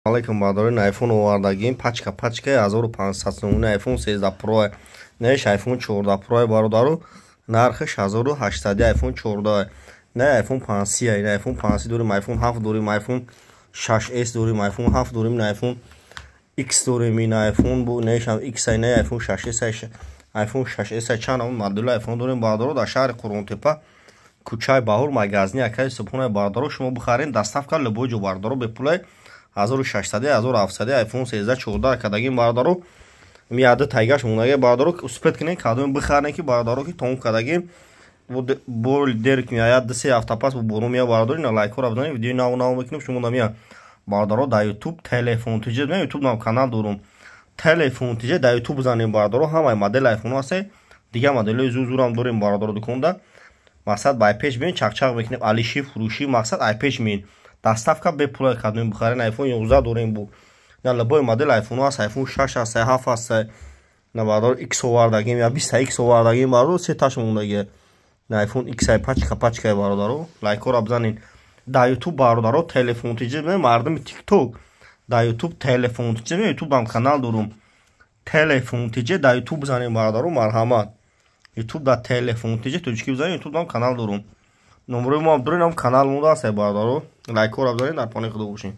Алейкум, бародари. Айфон овардагим, пачка пачка 1500 сомони. Айфон 13 Про, неш Айфон 14 Про, бародару, нархаш 1800. Айфон 14, не Айфон 5, не Айфон 5 дорим, Айфон 7 дорим, Айфон 6s дорим, Айфон 7 дорим, не Айфон X дорим, ин Айфон бу нешам X, не Айфон 6s, Айфон 6s. Чанд модели Айфон дорим, бародару. Дар шаҳри Қурғонтепа, кӯчаи Баҳур, магазини акаи Субҳонай, бародару. Шумо бихарен, доставка любой ҷо, бародару, бепулай. 1600, 1700 Айфон 13, 14 кадагим, бародару. Мияды тайгаш мондаги, бародару, успеть кунен, кадоми бихарен ки, бародару, ки тамом кадагим. Бо дер меояд, 2-3 ҳафта пас бо бору мея, бародару. Ина лайкҳоро бизанед, видеои нав нав мекунем, шумо намия, бародаро. Дар Ютуб Телефон Тиҷа, мен Ютуб нам канал дорум, Телефон Тиҷа дар Ютуб бизанем, бародаро. Ҳамаи модели айфонҳо ҳасте, дигар моделҳои зур-зурам дорем, бародаро. Дуконда мақсад ба айпеш биён, чақчақ мекунем, алиши фурӯшӣ, мақсад айпеш меин, доставка бепула. Кадоми бихарен, Айфон 11 дорем, бу на любой модел айфон ҳаст, Айфон 6 ҳаст, 7 ҳаст, на, бародаро. X овардагим, я 20 X овардагим, бародаро, се таш мондаги. На Айфон X ай, пачка пачка, бародаро. Лайкҳоро бизанед дар Ютуб, бародаро. Телефон Тиҷа, мардуми Тикток, дар Ютуб Телефон Тиҷа, Ютубам канал дорум, Телефон Тиҷа дар Ютуб бизанем, бародаро, марҳамат. Ютуб дар Телефон Тиҷа тоҷикӣ бизанем, Ютубам канал дорум, номерои мо дорем, канал монда аст, бародаро. Лайкҳоро бизанед, дар паноҳи Худо бошед.